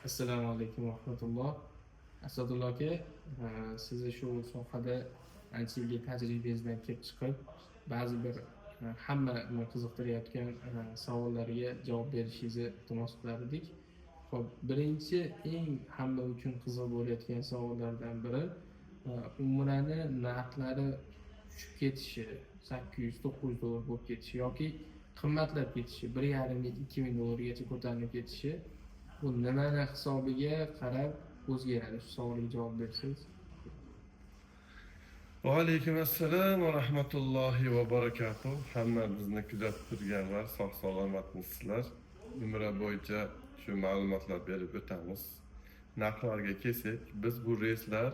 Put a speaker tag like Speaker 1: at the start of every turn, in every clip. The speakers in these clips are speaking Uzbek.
Speaker 1: Assalomu alaykum va rahmatulloh. Asadullo aka, sizni shu sohada ancha yillik tajribangizdan kelib chiqib, ba'zi bir hammani qiziqtirayotgan savollarga javob berishingizni iltimos qilar edik. Xo'p, birinchi, eng hamma uchun qiziq bo'layotgan savollardan biri umrani narxlari tushib ketishi, 800-900 dollar bo'lib ketishi yoki qimmatlab ketishi, 1,5 ming, 2000 dollargacha ko'tarilib ketishi, bu nimani hisobiga qarab o'zgaradi? Shu savolga javob bersangiz.
Speaker 2: Va alaykum assalom va rahmatullohi va barakatuh. Hamma bizni kuzatib turganlar sog' salomatmisizlar? Umra bo'yicha shu ma'lumotlar berib o'tamiz. Narxlarga kelsak, biz bu reyslar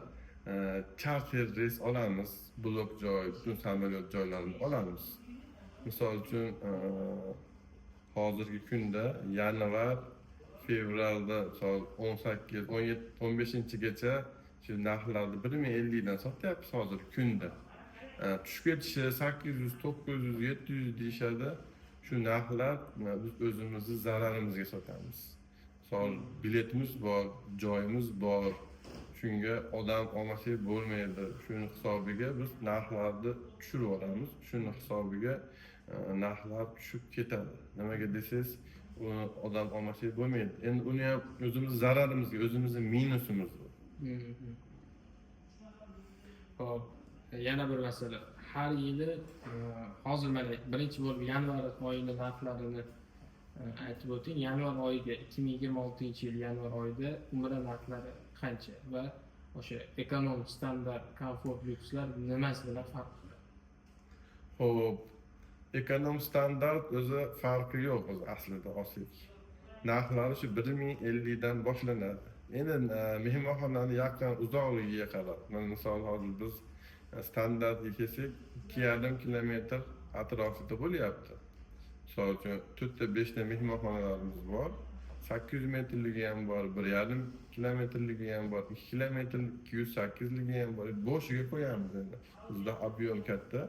Speaker 2: charter reys olamiz, blok joy, butun samolyot joylarini olamiz. Misol uchun, hozirgi kunda yanvar, fevralda, misol, 18, 17, 15-gacha shu narxlarni 1050 dan sotyapmiz hozir kunda. Tushib ketishi 800, 900, 700 deyishadi. Shu narxlar biz o'zimizni zararimizga sotamiz. Misol, biletimiz bor, joyimiz bor. Shunga odam olmasak bo'lmaydi. Shuni hisobiga biz narxlarni tushirib yuboramiz. Shuni hisobiga narxlar tushib ketadi. Nimaga desangiz, uni odam olmasak bo'lmaydi. Endi uni ham o'zimiz zararimizga, o'zimizni minusimiz bu.
Speaker 1: Xo'p, yana bir masala. Har yili hozir mana birinchi bo'lib yanvar oyini narxlarini aytib o'ting. Yanvar oyiga, 2026-yil yanvar oyida umra narxlari qancha va o'sha ekonom, standart, komfort, lyukslar nimasi bilan farq qiladi?
Speaker 2: Xo'p, ekonom, standart o'zi farqi yo'q o'zi aslida olsak. Narxlari shu 1050 dan boshlanadi. Endi mehmonxonani yaqin uzoqligiga qarab, mana misol, hozir biz standartga kelsak, 2,5 kilometr atrofida bo'lyapti. Misol uchun, to'rtta, beshta mehmonxonalarimiz bor. 800 metrligi ham bor, 1,5 kilometrligi ham bor, 2 kilometr, 208ligi ham bor. Bo'shiga qo'yamiz endi. Bizda объем katta.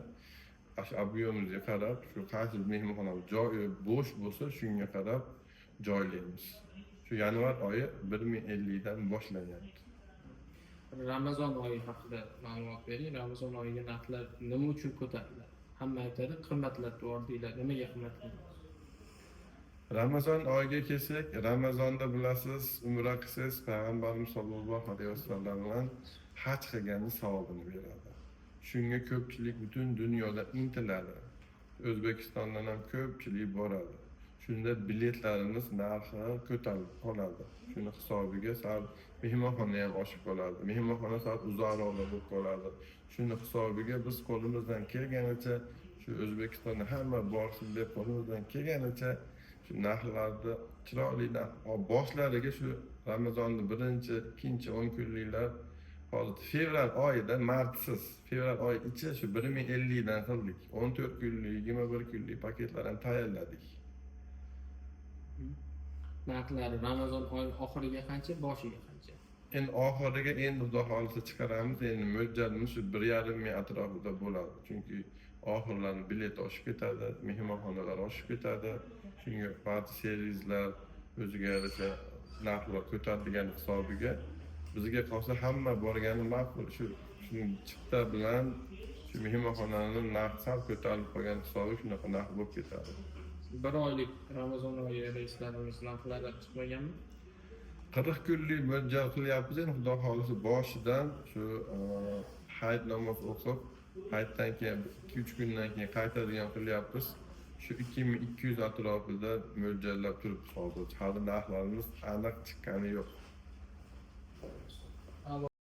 Speaker 2: Shu объем imizga qarab, shu qaysi mehmonxona joyi bo'sh bo'lsa, shunga qarab joylaymiz. Shu yanvar oyi 1050 dan boshlanyapti.
Speaker 1: Ramazon oyi haqida ma'lumot bering. Ramazon oyiga narxlar nima uchun ko'tariladi? Hamma aytadi, qimmatlatib yubordinglar. Nimaga qimmatladi?
Speaker 2: Ramazon oyiga kelsak, Ramazonda bilasiz, umra qilsangiz, Payg'ambarimiz sollallohu alayhi vasallam bilan haj qilganni savobini beradi. Shunga ko'pchilik butun dunyoda intiladi. O'zbekistondan ham ko'pchilik boradi. Shunda biletlarimiz narxi ko'tarilib qoladi. Shuni hisobiga sal mehmonxona ham oshib qoladi. Mehmonxona sal uzoqroqda bo'lib qoladi. Shuni hisobiga biz qo'limizdan kelganicha, shu O'zbekistonda hamma borsin deb, qo'limizdan kelganicha shu narxlarni chiroyli boshlariga, shu Ramazonni birinchi, ikkinchi 10 kunliklar, hozir fevral oyida, martsiz, fevral oyi ichi shu 1050 dan qildik. 14 kunlik, 21 kunlik paketlar ham tayyorladik.
Speaker 1: Narxlari Ramazon oyi oxiriga qancha, boshiga qancha?
Speaker 2: Endi oxiriga endi, xudo xohlasa, chiqaramiz. Endi mo'ljalimiz shu 1,5 ming atrofida bo'ladi, chunki oxirlari bilet oshib ketadi, mehmonxonalar oshib ketadi. Shunga ba'zi servislar o'ziga yarasha narxlar ko'tarilgani hisobiga, bizga qolsa, hamma borgani ma'qul. Shu chipta bilan shu mehmonxonani narxi sal ko'tarilib qolgani hisobiga shunaqa narx bo'lib ketadi.
Speaker 1: Bir oylik Ramazon oyi reyslarimiz narxlari chiqmaganmi?
Speaker 2: 40 kunlik mo'ljal qilyapmiz. Endi, xudo xohlasa, boshidan shu hayit namoz o'qib, hayitdan keyin 2-3 kundan keyin qaytadigan qilyapmiz. Shu 2200 atrofida mo'ljallab turibmiz hozir. Hali narxlarimiz aniq chiqqani yo'q.